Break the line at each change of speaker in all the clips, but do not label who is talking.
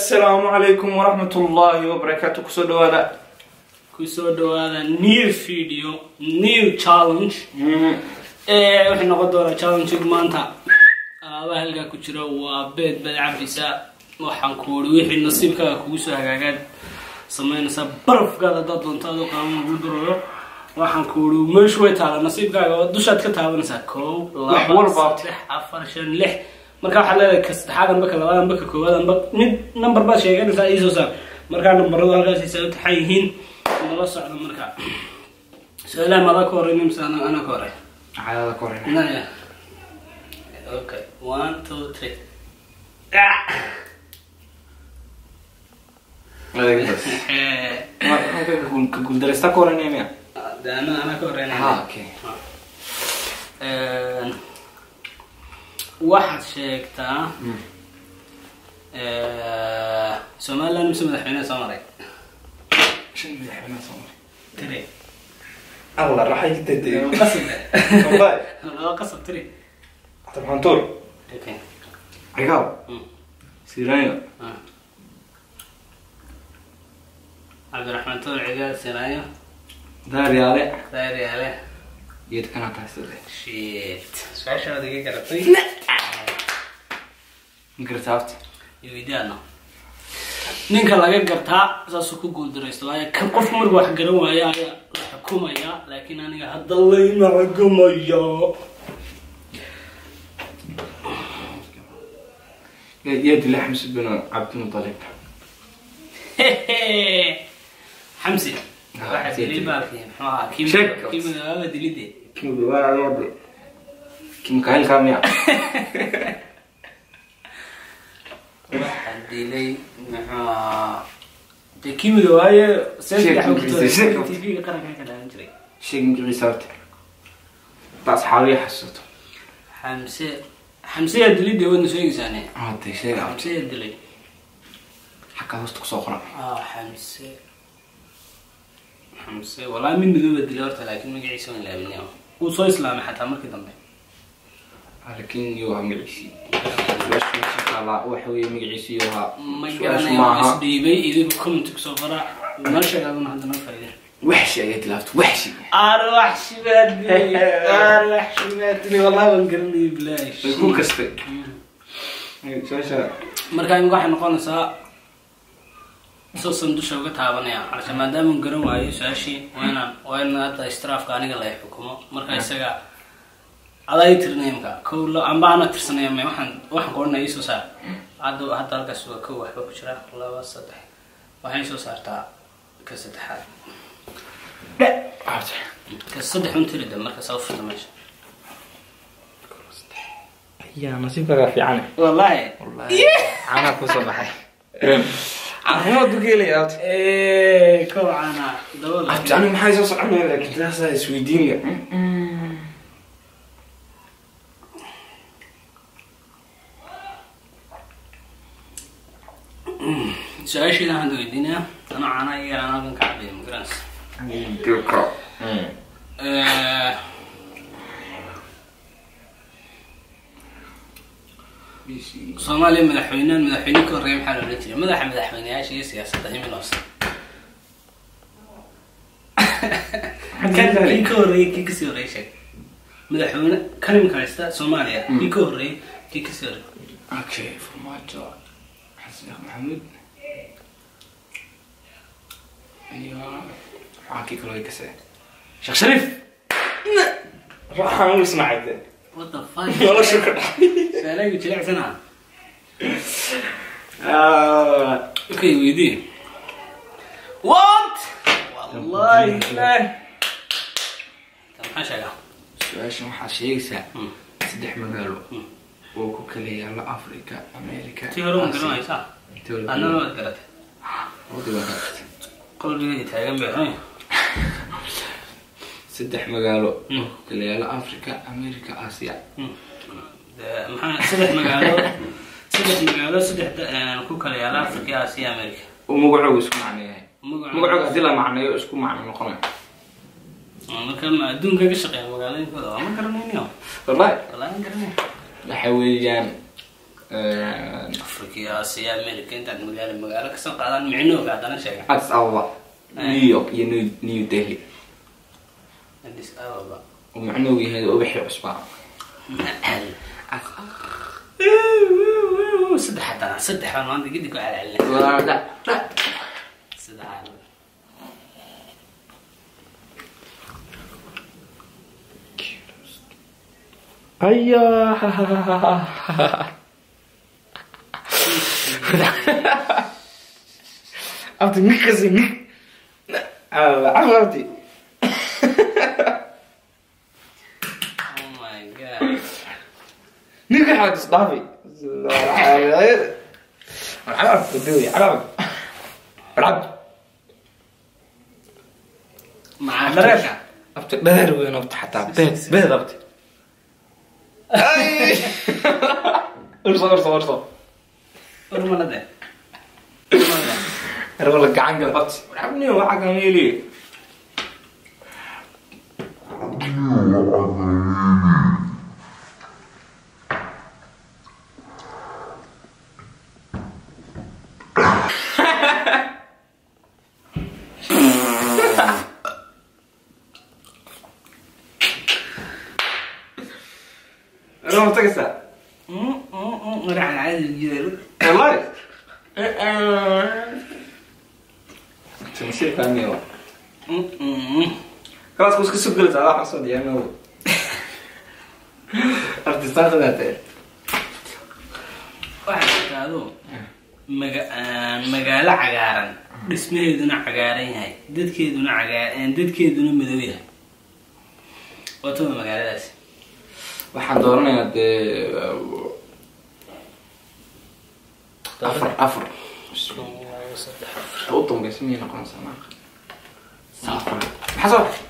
Assalaamu calaykum waraxmatullaahi wabarakaatu. Kusoo dhawaada.
Kusoo dhawaada new video, new challenge. Waxay noqon doonaa challenge maanta. Alaabaha halkaa ku jira waa beed baad cabaysaa. Waxaan ku uri wixii nasiibkaaga kugu soo hagaagaad samaynaysaa. Barafkaada haddaad doonto adoo qaawan lagu durayo. Waxaan ku uri meeshu way taalaa, nasiibkaaga oo dushaad ka taabanaysaa. 1, 2,
Walba.
3, 4, 5, 6. Marka waxaad leedahay ka saddexaad amba ka labaad amba ka koowaad amba mid number baad sheeganaysaa, iisoo saar. Markaa nambaradu halkaas ay u taxan yihiin, nala socda. Marka su-aalaha madaa ka horey mise ana ka horey?
Caadada ka horeyna.
Naya. Okay, 1, 2, 3. Ah!
Adeegtaas. Ka guuldareysta ka horeynaya miya?
De ana ka horeynaya.
Ha, okay.
Waxaad sheegtaa Somaliland mise madaxweynaha soo maray?
5 madaxweyne soo maray.
Tiri.
Allah raxay ka tadey.
Qasab.
Wallahi.
Waa qasab, tiri.
Cabdiraxmaan Tuur.
Okay.
Cigaal. Siiraanyo.
Cabdiraxmaan Tuur, Cigaal, Sinaayo.
Daaryaale.
Daaryaale.
Geedkana taasade.
Shit, su-aasha waad iga garatay.
Magartaabta.
Iweydaano ninka laga gartaa saasuu ku guuldaraysto, waayo kan qofku markuu wax garan waayo ayaa la xukumaya, laakiin aniga hadda layma xukumayo.
Yaa dilay Xamse bin Cabdimutalib?
Xamsi
Ah,
waxaa dilay baalkii, muxuu ahaa kii?
Sheeg.
Kii magacaaba dilide.
Kimkailka miya?
Waxaa dilay, muxuu ahaa dee kii madowaaye?
Sheeg magaciisa, sheeg.
TV-ga qaranka ka dhaalan jiray.
Sheeg magaciisa horta. Ta asxaabiya xasuusto.
Xamse, Xamse yaa dilide, waadna sheegaysaane.
Hade sheeg.
Xamse yaa dilay?
Xagga hoosta kusoo qoran.
Ah, Xamse, Xamse wallahi mid madow baa dilay horta, laakiin magaciisa waan ilaabinay. Wuu soo islaamay xataa markii dambe.
Laakiin yuu ahaa magaciisii? Su-aasha meesha taallaa waxa weeye magaciisii yuu ahaa?
Ma
Su-aashu
garanayo.
maaha.
Isdhiibay, idinku comment kusoo qora, noo sheeg aduna hadda noo faa'iide.
Waxshi ayaa dilaabta, waxshi.
Arwax shibaad dilay, arwax shibaad dilay, wallahi waan garanayay bilaash.
Way ku kastay su-aasha.
Marka imika waxay noqonaysaa soosan dusha uga taabanaya calasha, maadaama uu garan waayo su-aashii, waa inaan hadda istiraafka aniga la xukumo. Marka isaga adaa ii tirinaya imka kow la amba ana tirsanaya. Ma waxaan ku odhanaya iisoo saar hadda halkaas waa 1, waxba ku jira 2, 3, waxay soo saartaa ka saddexaad.
Horta.
Ka saddex un tirida marka saa u furta meesha.
Yaa nasiibkaaga fiican.
Wallahi.
Wallahi caanaa kusoo baxay, caafimaad u geelaya horta.
Kow caana dabool.
Abti, aniga maxay soo soconaya? Laakiin taasaa isweydiinaya.
Su-aashiidan hadda weydiinaya anoo caana iga yaraan halkan ka cabaya, ma garanaysa? Soomaaliya madaxweyne ka horreeya maxaa la odhan jiray? Madaxa madaxweyneyaasha iyo siyaasadda himilos kan kii ka horreeyay, kii kasii horreeyay sheeg. Madaxweyne kan imika haysta Soomaaliya, kii ka horreeyay, kii kasii horreeyay.
Okay, Farmaajo, Xasan Sheekh Maxamuud iyo maxaa kii kaloo kasee? Sheekh Shariif. Waxaan u isnacay de.
What the fuck?
Nolosha ka dhacay.
Su-aalahaygu jilicsanaa. Okay, weydii. What, wallahi lah. Tan maxaa sheegaa?
Su-aashan waxaa sheegaysaa saddex magaalo oo ku kala yaala Africa, America.
Tii hore waan garanaysaa.
Tii hore.
Annana waad garatay.
Wadi waa garatay.
Qalbigay taagan bay xun.
Saddex magaalo oo ku kala yaala Africa, America, Asia.
Dee, maxaa saddex magaalo, saddex magaalo, saddex ku kala yaala Africa, Asia, America?
Oo magacooga isku macneeyahay.
Magacooga.
Magacooga haddii la macneeyo isku macno noqonayo.
Marka ma adduunka ka shaqeeya magaalooyinkooda waa ma garanayniyo.
Wallahi.
Wallahi ma garanayo.
Waxa weeyaan
Afrika, Aasiya, America, intaad magaalo magaalo kasoo qaadan micnooga haddana sheega.
Addis Ababa, New York iyo New Delhi.
Addis Ababa.
Oo macnuhu yahay ubaxii cusbaa.
Saddex haddana, saddex baan maanta gidi ku celcelinay.
Waa da da.
Saddex.
Haya. Abti nikasi nik. Abti.
Oh my God.
Nika xaad isdhaafi. Carab duuy carab. Carab.
Maca dhareerka.
Abti dheer weyn abti xataa beed beed abti. Ay. Urso urso urso.
Urmalade.
Arwala gacan gal abti. Abni waxa kan yeeli. Arwala tagaysaa.
Raxan caadi jiray.
Wallahi. Tunsi fahmiyo. خلاص كوس كسب قلت على حصل يا نو. Artistaan qadaatay.
Waxaa jirta magaalo cagaaran, dhismaheeduna cagaaran yahay, dadkeeduna cagaar, dadkeeduna madow yahay. Waa tuma magaaladaasi?
Waxaan dooranayaa dee afar afar. U dambaysa miyay noqonaysaa maaqa? Afar. Maxaa soo baxay?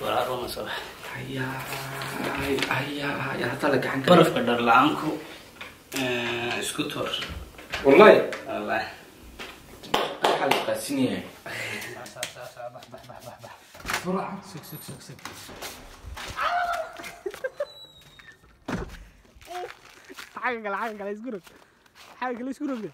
Walaa ruma soo baxay.
Hayaay hayaay hataa la gacan kara.
Barafka dhar la-aanku isku tur.
Wallahi.
Wallahi.
Waxaa la qaasinaya.
Sug sug sug sug. Xagga kale, xagga kale isku rog. Xagga kale isku rog.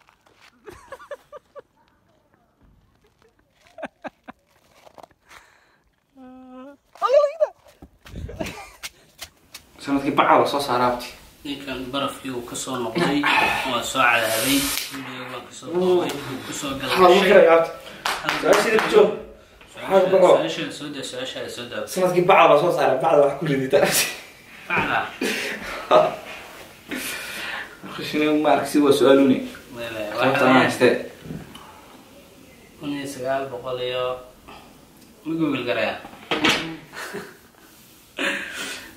Sanadkii bacaa la soo saaraa abti.
Ninkan barafkii uu kasoo noqday waa soo cadaabay, video baan kasoo duubay, wuu kusoo
Waxaa lagu
galgashay.
xirayaa abti. Su-aasha joog. Waxaa ku dhaco.
Su-aasha soo daa, su-aasha soo daa.
Sanadkii bacaa la soo saaray, bacda wax ku riditaa.
Bacda.
Khishina ma arag si waa su-aalune. Sababta anaa haystee.
1900 iyo ma google garaya.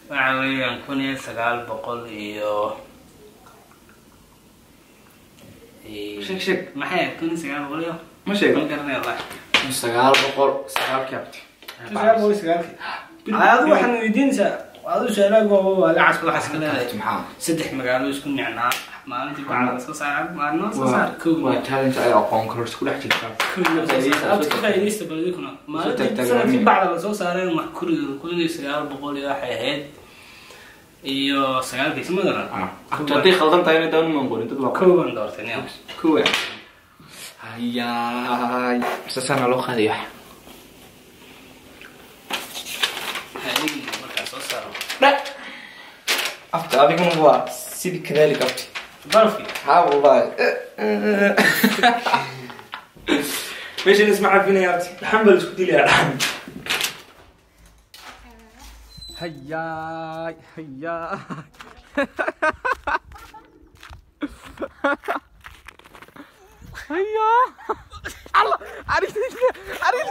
Waxa weeyaan 1900 iyo
Sheeg sheeg.
Maxay ahayd 1900 iyo?
Ma sheego.
Ma garanaya wallahi.
1909 abti.
1909. Adigu waxaan weydiinaysaa, adigu su-aalaha goobo waa la casku waxaas ka leedahay.
Maxaa?
Saddex magaalo isku nicnaa maalintii bacda la soo saaray, maalin soo saar kow.
Waa challenge ay aqoon kororsi ku dhex jirtaa.
Aad ka faa'iidaysta bal idinkuna. Maalintii sanadkii bacda la soo saaray wax kuriga 1900 iyo waxay ahayd iyo sagaalkii sama daran.
Abti hadday khaldan tahayna daan umaan qorin dad baa
Kow baan doortay nin.
Kuwa. Hayaay. Sasana loo qaadayo wax.
Haye markaa soo saaro.
Dha. Abti adiguna waa sidii kadalik abti.
Barafkii.
Haa wallahi. Meeshan isma cafinaya abti. Dhaxan baa la isku dilayaa dhaxan. Hayaay hayaay. Hayaa. Allah, arrin arrin.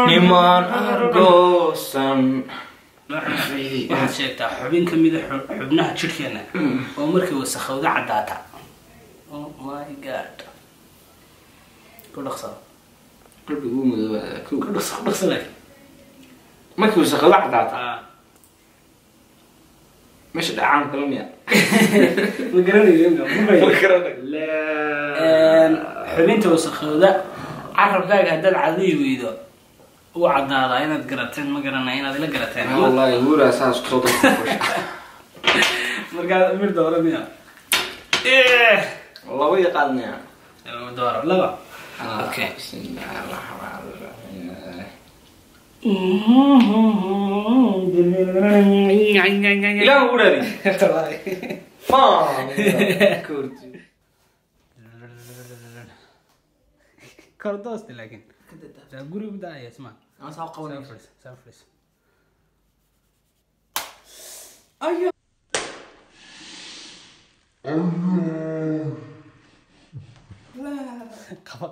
Niman argoosan.
Waxaad sheegtaa xubin ka mid a xubnaha jidhkeena oo markii wasakhowda caddaata. Oh my God. Ku dhaqso.
Qalbigu wuu madoobaadaa kow.
Ku dhaqso, ku dhaqso laakiin.
Markii wasakhowda caddaata.
Ah.
Meesha dhacaan kala miya?
Ma garanayo, ma
Ma garanayo.
Xubinta wasakhowda Carabkaaga haddaad cadiyi weydo uu caddaadaa. Inaad garateen ma garanaya, inaad ila garateen.
Wallahi huura saas kusoo darfusha.
Markaa mir dooro miya?
Laba yaqaanaya.
Dooro laba. Okay.
Ilaah ugu dhaari.
Kordoosti laakiin guri u daaya isma. Saa fadhiis. Qaba.